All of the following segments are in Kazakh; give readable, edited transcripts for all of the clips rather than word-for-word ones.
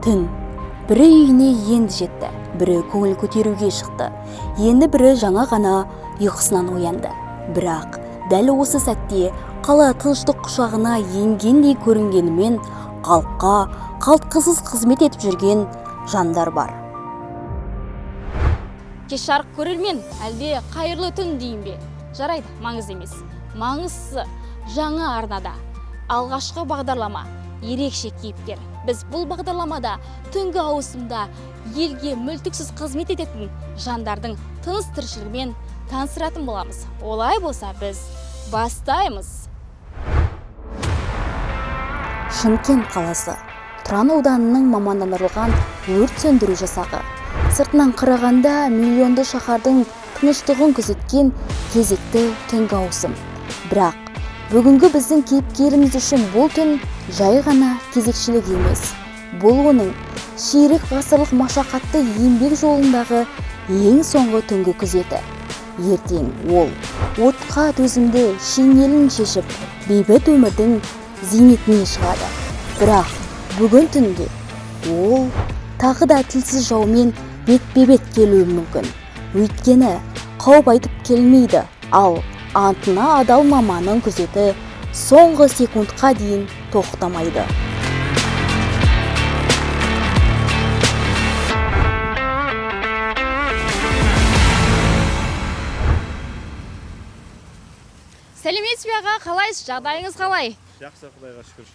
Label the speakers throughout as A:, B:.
A: Түн. Бірі үйіне енді жетті, бірі көңіл көтеруге шықты, енді бірі жаңа ғана ұйқысынан оянды. Бірақ дәл осы сәтте қала тыныштық құшағына енгендей көрінгенімен, халыққа қалтқысыз қызмет етіп жүрген жандар бар. Кеш жарық көрермен, әлде қайырлы түн дейін бе? Жарайды, маңызды емес. Маңыздысы жаңа арнада алғашқы бағдарлама «Ерекше кейіпкер». Біз бұл бағдарламада түнгі ауысымда елге мүлтіксіз қызмет ететін жандардың тыныс тіршілігімен таныстыратын боламыз. Олай болса, біз бастаймыз. Шымкент қаласы, Тұран ауданының мамандандырылған өрт сөндіру жасағы. Сыртынан қарағанда миллионды шаһардың тыныштығын күзеткен кезекті түнгі ауысым. Бірақ бүгінгі біздің кейіпкеріміз үшін бұл түн жай ғана кезекшілік емес. Бұл оның ширек ғасырлық машақатты еңбек жолындағы ең соңғы түнгі күзеті. Ертең ол отқа төзімді шинелін шешіп, бейбіт өмірдің зейнетіне шығады. Бірақ бүгін түнде ол тағы да тілсіз жаумен бетпе-бет келуі мүмкін. Өйткені қауіп айтып келмейді, ал антына адал маманның күзеті соңғы секундқа дейін тоқтамайды. Сәлеметсіз бе, аға, қалайсыз, жағдайыңыз қалай?
B: Жақсы, құдайға шүкір.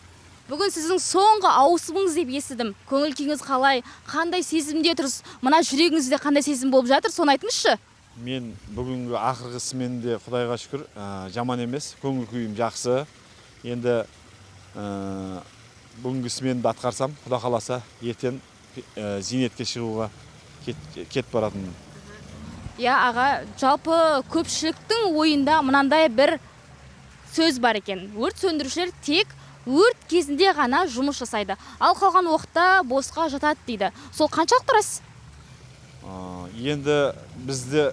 A: Бүгін сіздің соңғы ауысымыңыз деп естідім. Көңіл күйіңіз қалай? Қандай сезімде тұрсыз? Мына жүрегіңізде қандай сезім болып жатыр? Соны айтыңызшы.
B: Мен бүгінгі ақырғы сменде, құдайға шүкір, жаман емес, көңіл күйім жақсы. Енді бүгінгі сменді атқарсам, құда қаласа, ертең зейнетке шығуға кет баратынмын.
A: Иә, аға, жалпы көпшіліктің ойында мынандай бір сөз бар екен. Өрт сөндірушілер тек өрт кезінде ғана жұмыс жасайды, ал қалған уақытта босқа жатады дейді. Сол қаншалықты рас?
B: Енді бізде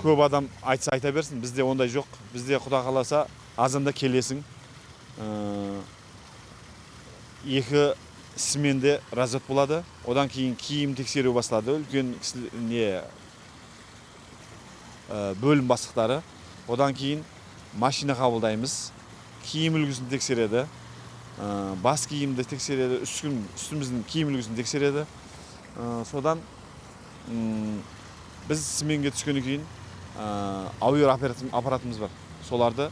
B: көп адам айтса айта берсін, бізде ондай жоқ. Бізде, құда қаласа, азанда келесің. Екі сменде разряд болады. Одан кейін киім тексеру басталады. Үлкен не бөлім бастықтары. Одан кейін машина қабылдаймыз. Киім үлгісін тексереді. Бас киімді тексереді, үстіміздің киім үлгісін тексереді. Содан біз сменге түскеннен кейін әуе аппаратымыз бар. Соларды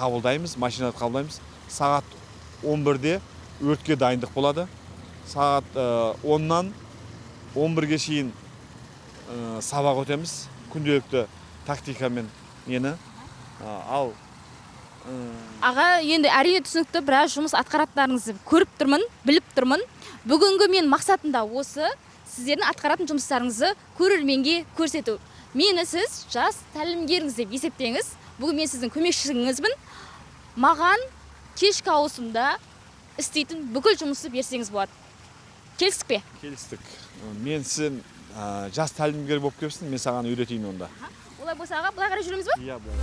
B: қабылдаймыз, машиналарды қабылдаймыз. Сағат 11-де өртке дайындық болады. Сағат 10-нан 11-ге шейін сабақ өтеміз. Күнделікті тактикамен нені. Ал
A: Аға, енді әрине түсінікті, біраз жұмыс атқаратындарыңызды көріп тұрмын, біліп тұрмын. Бүгінгі мен мақсатым да осы, сіздердің атқаратын жұмыстарыңызды көрерменге көрсету. Мені сіз жас тәлімгеріңіз деп есептеңіз. Бүгін мен сіздің көмекшіңізбін. Маған кешкі ауысымда істейтін бүкіл жұмысты берсеңіз болады. Келістік пе?
B: Келістік. Мен сен жас тәлімгер болып келіпсің, мен саған үйретейін онда.
A: Олай болса, аға, былай қарай жүреміз бе?
B: Иә, былай.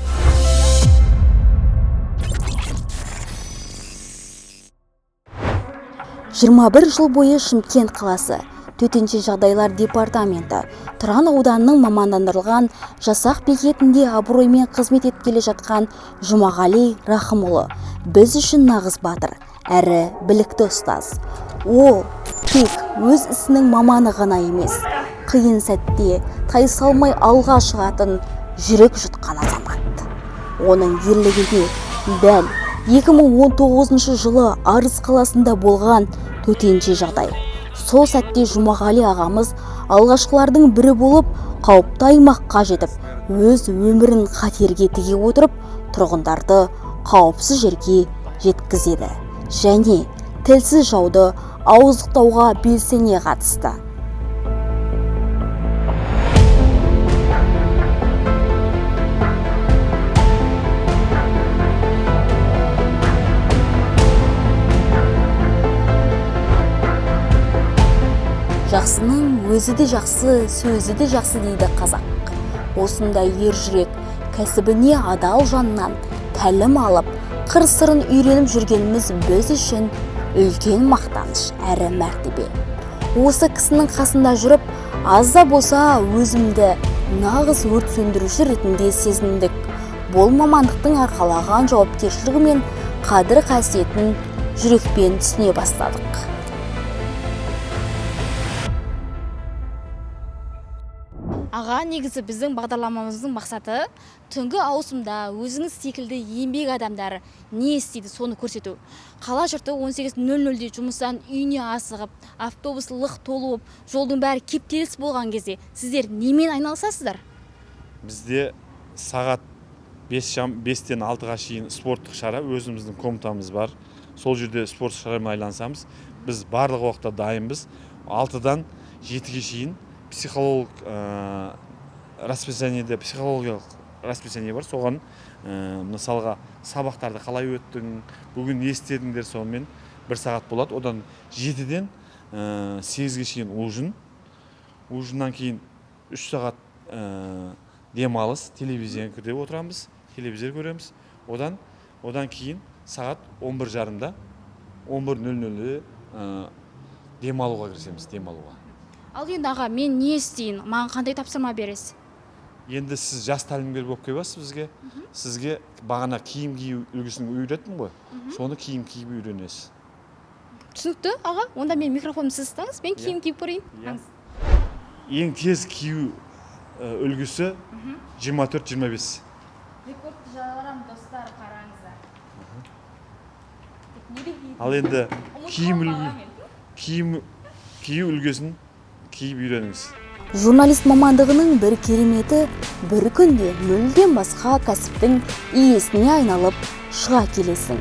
A: 21 жыл бойы Шымкент қаласы Төтенше жағдайлар департаменті Тұран ауданының мамандандырылған жасақ бекетінде абыроймен қызмет етіп келе жатқан Жұмағали Рахымұлы біз үшін нағыз батыр әрі білікті ұстаз. Ол тек өз ісінің маманы ғана емес, қиын сәтте тайсалмай алға шығатын жүрек жұтқан азамат. Оның ерлігіне дәл 2019 жылы Арыс қаласында болған төтенше жағдай. Сол сәтте Жұмағали ағамыз алғашқылардың бірі болып қауіпті аймаққа жетіп, өз өмірін қатерге тіге отырып, тұрғындарды қауіпсіз жерге жеткізеді және тілсіз жауды ауыздықтауға белсене қатысты. Жақсының өзі де жақсы, сөзі де жақсы дейді қазақ. Осындай ер жүрек, кәсібіне адал жаннан тәлім алып, қыр сырын үйреніп жүргеніміз біз үшін үлкен мақтаныш әрі мәртебе. Осы кісінің қасында жүріп, аз да болса өзімді нағыз өрт сөндіруші ретінде сезіндік. Бұл мамандықтың арқалаған жауапкершілігі мен қадір қасиетін жүрекпен түсіне бастадық. Аға, негізі біздің бағдарламамыздың мақсаты түнгі ауысымда өзіңіз секілді еңбек адамдары не істейді, соны көрсету. Қала жұрты 18:00-де жұмыстан үйіне асығып, автобус лық толы болып, жолдың бәрі кептеліс болған кезде сіздер немен айналысасыздар?
B: Бізде сағат 5-тен 6-ға шейін спорттық шара, өзіміздің комнатамыз бар. Сол жерде спорт шарамен айналысамыз. Біз барлық уақытта дайынбыз. 6-дан 7-ге шейін психолог расписаниеде, психологиялық расписание бар. Соған мысалға сабақтарды қалай өттің, бүгін не істедіңдер, сонымен бір сағат болады. Одан 7-ден 8-ге шейін ужин. Ужиннан кейін 3 сағат демалыс, телевизия көріп отырамыз, телевизор көреміз. Одан кейін сағат 11:30-да, 11:00-де демалуға кірісеміз, демалуға.
A: Ал енді, аға, мен не істейін? Маған қандай тапсырма бересіз?
B: Енді сіз жас тәлімгер болып келіп бізге. Сізге бағана киім кию үлгісін үйреттім ғой. Соны киім киіп үйренесіз.
A: Түсінікті, аға. Онда мен микрофонды сіз ұстаңыз, мен киім киіп көрейін.
B: Иә. Ең тез кию үлгісі 24-25.
A: Рекордты жарам, достар, қараңыздар.
B: Ал енді киім үлгі, киім кию үлгісін киіп үйреніңіз.
A: Журналист мамандығының бір кереметі — бір күнде мүлдем басқа кәсіптің иесіне айналып шыға келесің.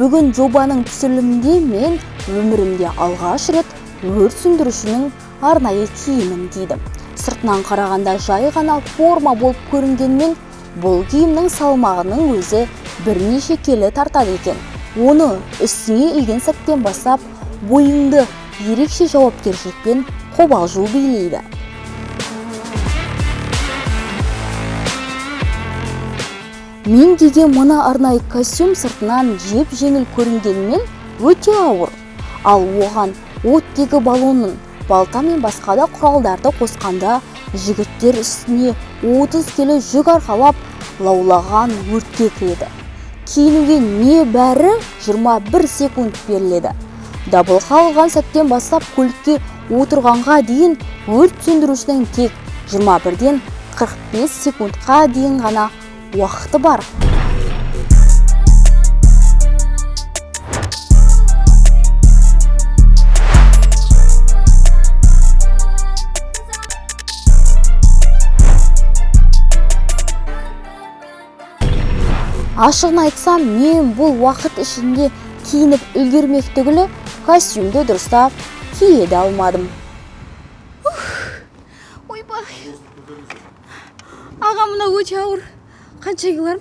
A: Бүгін жобаның түсірілімінде мен өмірімде алғаш рет өрт сөндірушінің арнайы киімін кидім. Сыртынан қарағанда жай ғана форма болып көрінгенмен, бұл киімнің салмағының өзі бірнеше келі тартады екен. Оны үстіңе ілген сәттен бастап бойыңды ерекше жауапкершілік пен қобалжу билейді. Мен киген мына арнайы костюм сыртынан жеп-жеңіл көрінгенімен өте ауыр. Ал оған оттегі баллонын, балта мен басқа да құралдарды қосқанда, жігіттер үстіне 30 келі жүк арқалап, лаулаған өртке кіреді. Киінуге не бәрі 21 секунд беріледі. Дабыл қағылған сәттен бастап көлікке отырғанға дейін өрт сөндірушінің тек 21-ден 45 секундқа дейін ғана уақыты бар. Ашығын айтсам, мен бұл уақыт ішінде киініп үлгермек түгілі, костюмді дұрыстап кие де алмадым. Ойбай, аға, мына өте ауыр. Қанша килограмм,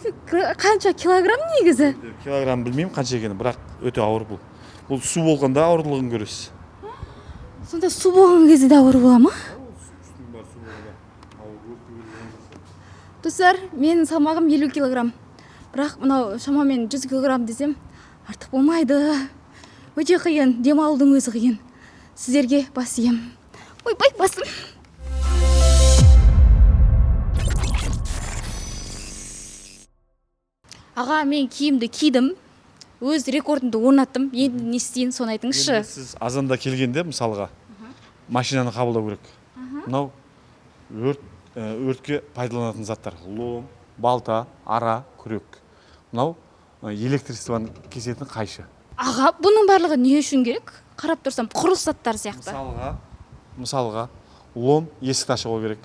A: қанша килограмм негізі?
B: Килограмм білмеймін қанша екенін, бірақ өте ауыр бұл. Бұл су болғанда ауырлығын көресіз.
A: Сонда су болған кезде де ауыр бола ма? Достар, менің салмағым 50 килограмм, бірақ мынау шамамен 100 килограмм десем артық болмайды. Өте қиын, демалудың өзі қиын. Сіздерге бас иемін. Ойбай, басым. Аға, мен киімді кидім, өз рекордымды орнаттым. Енді не істейін, соны айтыңызшы.
B: Енді сіз азанда келгенде, мысалға, машинаны қабылдау керек. Мынау өрт өртке пайдаланатын заттар: лом, балта, ара, күрек. Мынау электричествоны кесетін қайшы.
A: Аға, бұның барлығы не үшін керек? Қарап тұрсам, құрылыс заттары сияқты.
B: Мысалға, лом есікті ашуға керек,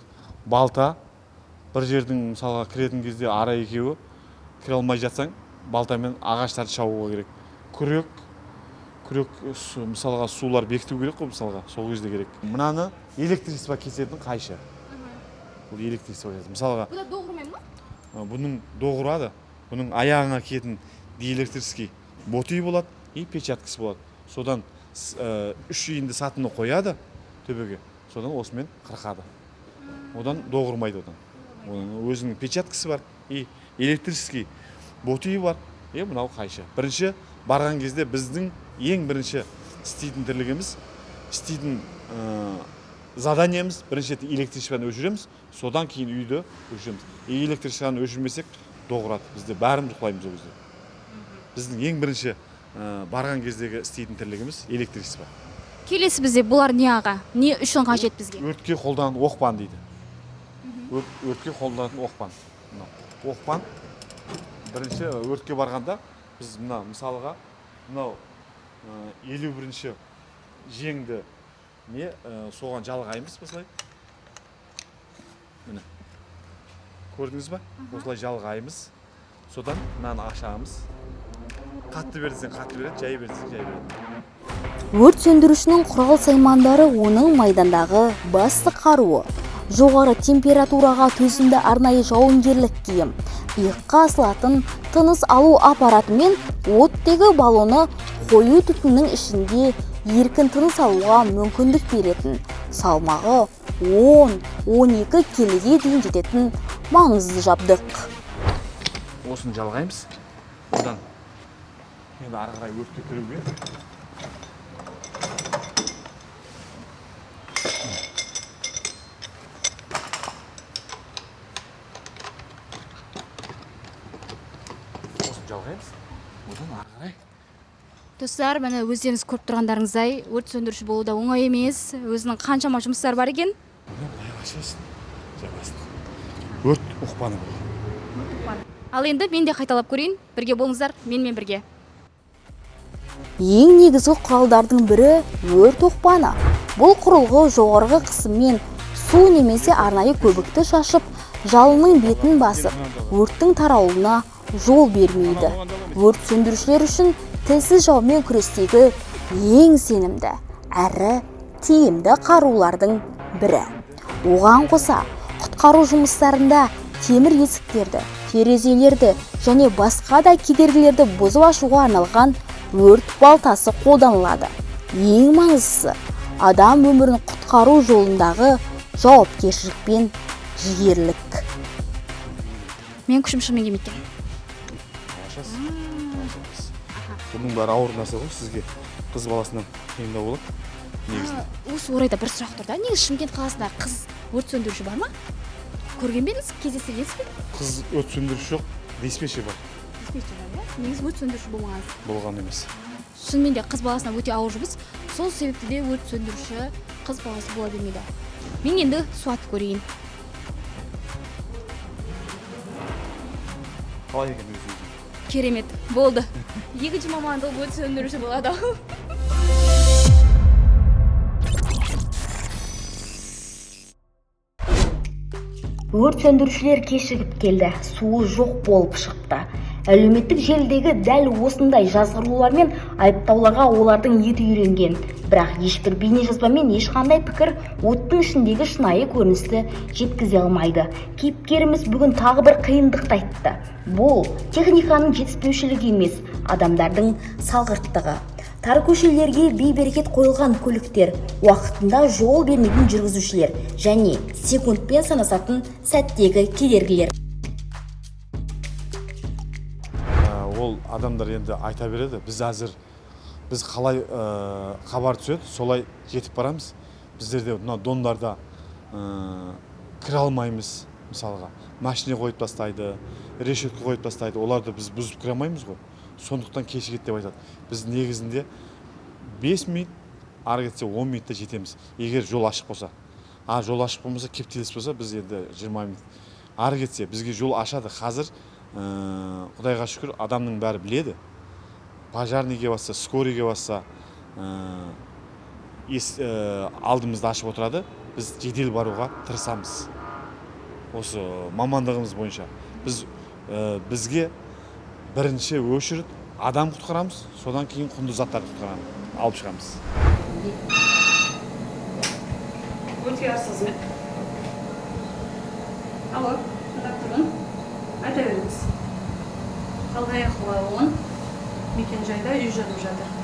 B: балта бір жердің, мысалға, кіретін кезде ара екеуі кіре алмай жатсаң, балтамен ағаштарды шабуға керек. Күрек, мысалға, сулар бекіту керек қой, мысалға, сол кезде керек. Мынаны электричество кесетін қайшы. Бұл электричество кесетін, мысалға.
A: Бұда доғырмай ма?
B: Бұның доғырады. Бұның аяғыңа киетін диэлектрический боты болады и перчаткасы болады. Содан үш иінді сатыны қояды төбеге, содан осымен қырқады. Одан доғырмайды. Одан оның өзінің перчаткасы бар и электрический боты бар. И мынау қайшы. Бірінші барған кезде біздің ең бірінші істейтін тірлігіміз Істейтін заданиеміз бірінші рет электричествоны өшіреміз, содан кейін үйді өшіреміз. Электричествоны өшірмесек доғырады, бізде бәріміз құлаймыз ол кезде. Біздің ең бірінші барған кездегі істейтін тірлігіміз электричество.
A: Келесі бізде бұлар не, аға? Не үшін қажет бізге?
B: Өртке қолданатын оқпан дейді. Өртке қолданатын оқпан. Мынау оқпан. Бірінші өртке барғанда біз мына мысалға мынау 51-ші жеңді не соған жалғаймыз осылай. Міне. Көрдіңіз ба? Осылай жалғаймыз. Содан мынаны ашамыз. Қатты бер десең қатты береді, жай бер десең жай береді.
A: Өрт сөндірушінің құрал саймандары оның майдандағы басты қаруы. Жоғары температураға төзімді арнайы жауынгерлік киім, иыққа асылатын тыныс алу аппараты мен оттегі баллоны қою түтіннің ішінде еркін тыныс алуға мүмкіндік беретін, салмағы 10-12 келіге дейін жететін маңызды жабдық.
B: Осыны жалғаймыз. Одан енді ары қарай өртке кіруге. Осыны жалғаймыз. Одан ары қарай.
A: Достар, міне өздеріңіз көріп тұрғандарыңыздай, өрт сөндіруші болу да оңай емес. Өзінің қаншама жұмыстары бар екен.
B: Міне былай ашасың, жабасың. Өрт оқпаны бұл.
A: Ал енді мен де қайталап көрейін. Бірге болыңыздар, менімен бірге. Ең негізгі құралдардың бірі өрт оқпаны. Бұл құрылғы жоғарғы қысыммен су немесе арнайы көбікті шашып, жалынның бетін басып, өрттің таралуына жол бермейді. Өрт сөндірушілер үшін тілсіз жаумен күрестегі ең сенімді әрі тиімді қарулардың бірі. Оған қоса, құтқару жұмыстарында темір есіктерді, терезелерді және басқа да кедергілерді бұзып ашуға арналған өрт балтасы қолданылады. Ең маңыздысы, адам өмірін құтқару жолындағы жауапкершілік пен жігерлік. Мен күшім шынымен келмейді екен.
B: Бұның бәрі ауыр нәрсе ғой, сізге қыз баласынан қиындау болады негізінде.
A: Осы орайда бір сұрақ тұр да, негізі Шымкент қаласында қыз өрт сөндіруші бар ма? Көрген бе едіңіз, кездестіргенсіз бе?
B: Қыз өрт сөндіруші жоқ, диспетчер бар.
A: Диспетчер бар, иә? Негізі өрт сөндіруші болмаған.
B: Болған емес.
A: Шынымен де қыз баласына өте ауыр жұмыс. Сол себепті де өрт сөндіруші қыз баласы бола бермейді. Мен енді су атып көрейін.
B: Қалай екен өзіңіз?
A: Керемет, болды. Екінші мамандық өрт сөндіруші болады.
C: Өрт сөндірушілер кешігіп келді, суы жоқ болып шықты. Әлеуметтік желідегі дәл осындай жазғырулар мен айыптауларға олардың еті үйренген. Бірақ ешбір бейнежазба мен ешқандай пікір оттың ішіндегі шынайы көріністі жеткізе алмайды. Кейіпкеріміз бүгін тағы бір қиындықты айтты. Бұл техниканың жетіспеушілігі емес, адамдардың салғырттығы. Тар көшелерге бейберекет қойылған көліктер, уақытында жол бермейтін жүргізушілер және секундпен санасатын сәттегі кедергілер.
B: Ол адамдар енді айта береді, біз әзір, біз қалай хабар түседі, солай жетіп барамыз. Біздерде мына домдарда кіре алмаймыз, мысалға. Машина қойып тастайды, решетка қойып тастайды, оларды біз бұзып кіре алмаймыз ғой. Сондықтан кешігеді деп айтады. Біз негізінде 5 минут, ары кетсе 10 минутта жетеміз, егер жол ашық болса. А жол ашық болмаса, кептеліс болса, біз енді 20 минут. Ары кетсе бізге жол ашады. Қазір Құдайға шүкір, адамның бәрі біледі. Пожарныйге басса, скорыйге басса, алдымызды ашып отырады. Біз жедел баруға тырысамыз. Осы мамандығымыз бойынша. Бізге бірінші өшіріп адам құтқарамыз, содан кейін құнды заттарды құтқарамыз, алып шығамыз.
D: Өте арсыз. Алло, тыңдап тұрмын. Айта беріңіз. Қалдаяқова 10. Мекен-жайда үй жанып жатыр.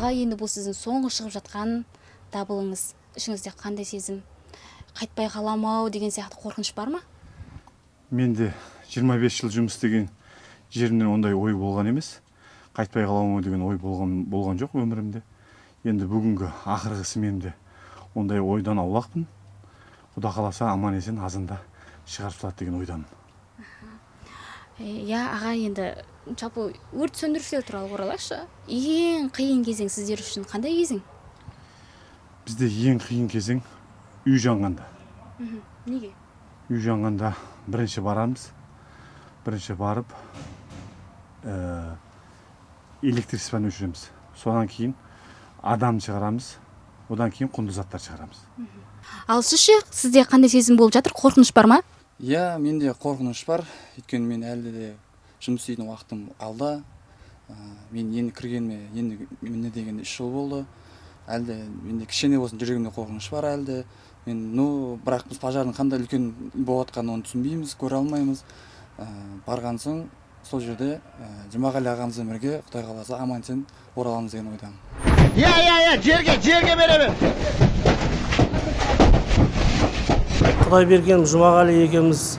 A: Аға, енді бұл сіздің соңғы шығып жатқан дабылыңыз. Ішіңізде қандай сезім? Қайтпай қалам ау деген сияқты қорқыныш бар ма?
E: Менде 25 жыл жұмыс істеген жерімнен ондай ой болған емес. Қайтпай қаламын ау деген ой болған жоқ өмірімде. Енді бүгінгі ақырғы сменімде ондай ойдан аулақпын. Құда қаласа, аман есен азанда шығарып салады деген ойдамын.
A: Иә, аға, енді жалпы өрт сөндірушілер туралы оралайықшы. Ең қиын кезең сіздер үшін қандай кезең?
E: Бізде ең қиын кезең үй жанғанда.
A: Неге?
E: Үй жанғанда бірінші барамыз. Бірінші барып, электричествоны өшіреміз. Содан кейін адам шығарамыз, одан кейін құнды заттар шығарамыз.
A: Ал сіз ше, сізде қандай сезім болып жатыр? Қорқыныш бар ма?
F: Иә, менде қорқыныш бар, өйткені мен әлі де жұмыс істейтін уақытым алда. Мен енді кіргеніме енді міне дегенде 3 жыл болды. Әлі де менде кішкене болсын жүрегімде қорқыныш бар әлі де. Мен, ну, бірақ біз пожардың қандай үлкен болып жатқанын оны түсінбейміз, көре алмаймыз. Барған соң сол жерде Жұмағали ағамызбен бірге Құдай қаласа аман есен ораламыз деген ойдамын.
G: Иә, иә, иә, жерге, жерге бере бер.
H: Құдайберген Жұмағали екеуміз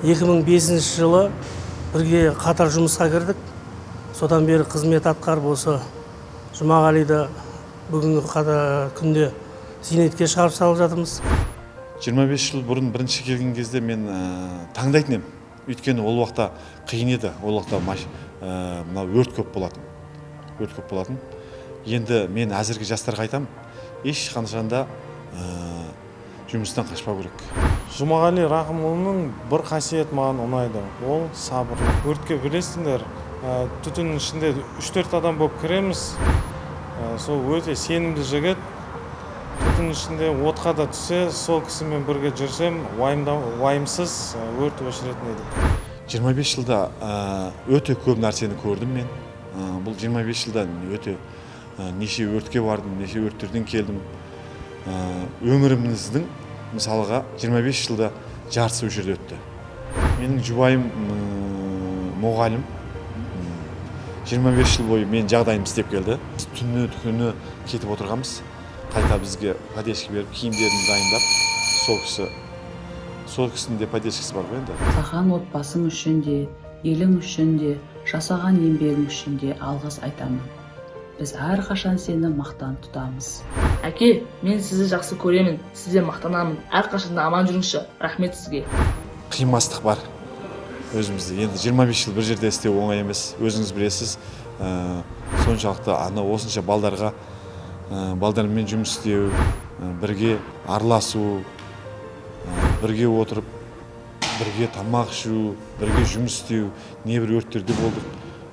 H: 2005 жылы бірге қатар жұмысқа кірдік. Содан бері қызмет атқарып, осы Жұмағалиді бүгінгі күнде зейнетке шығарып салып жатырмыз.
B: 25 жыл бұрын бірінші келген кезде мен таңдайтын едім. Өйткені ол уақытта қиын еді, ол уақытта мынау өрт көп болатын. Өрт көп болатын. Енді мен әзіргі жастарға айтамын, ешқашан да жұмыстан қашпау керек.
I: Жұмағали Рақымұлының бір қасиеті маған ұнайды, ол сабырлы. Өртке білесіңдер, түтіннің ішінде 3-4 адам болып кіреміз. Сол өте сенімді жігіт. Түтін ішінде отқа да түссе, сол кісімен бірге жүрсем, уайымсыз өрт өшіретін едік.
B: 25 жылда өте көп нәрсені көрдім мен. Бұл 25 жылда өте неше өртке бардым, неше өрттерден келдім. Өміріміздің мысалға 25 жылда жартысы осы жерде өтті. Менің жұбайым мұғалім. 25 жыл бойы мен жағдайымды істеп келді. Біз түні күні кетіп отырғанбыз. Қайта бізге поддержка беріп, киімдерін дайындап, сол кісінің де поддержкасы бар ғой енді.
J: Саған отбасың үшін де, елің үшін де, жасаған еңбегің үшін де алғыс айтамын. Біз әрқашан сені мақтан тұтамыз.
K: Әке, мен сізді жақсы көремін, сізден мақтанамын. Әрқашан да аман жүріңізші. Рахмет сізге.
B: Қимастық бар өзімізде. Енді 25 жыл бір жерде істеу оңай емес. Өзіңіз білесіз, соншалықты ана осынша балдармен жұмыс істеу, бірге араласу, бірге отырып, бірге тамақ ішу, бірге жұмыс істеу, небір өрттерде болдық.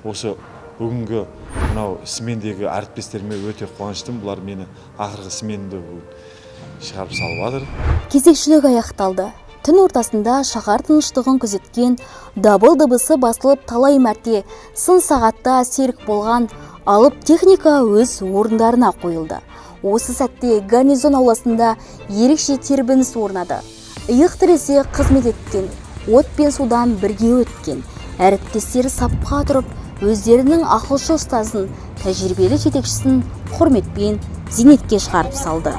B: Осы бүгінгі мынау смендегі әріптестеріме өте қуаныштымын. Бұлар мені ақырғы сменімді бүгін шығарып салып жатыр.
A: Кезекшілік аяқталды. Түн ортасында шаһар тыныштығын күзеткен дабыл дыбысы басылып, талай мәрте сын сағатта серік болған алып техника өз орындарына қойылды. Осы сәтте гарнизон ауласында ерекше тербініс орнады. Иық тіресе қызмет еткен, от пен судан бірге өткен әріптестері сапқа тұрып, өздерінің ақылшы ұстазын, тәжірибелі жетекшісін құрметпен зейнетке шығарып салды.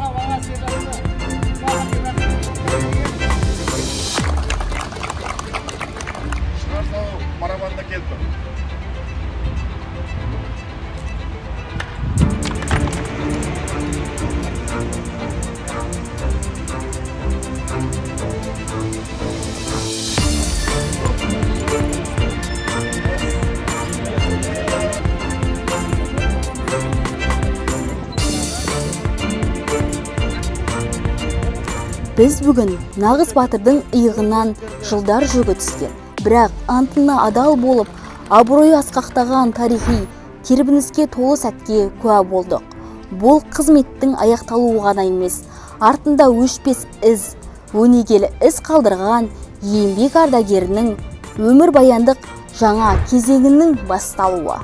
A: Біз бүгін нағыз батырдың иығынан жылдар жүгі түскен, бірақ антына адал болып, абыройы асқақтаған тарихи тербініске толы сәтке куә болдық. Бұл қызметтің аяқталуы ғана емес, артында өшпес із, өнегелі із қалдырған еңбек ардагерінің өмірбаяндық жаңа кезеңінің басталуы.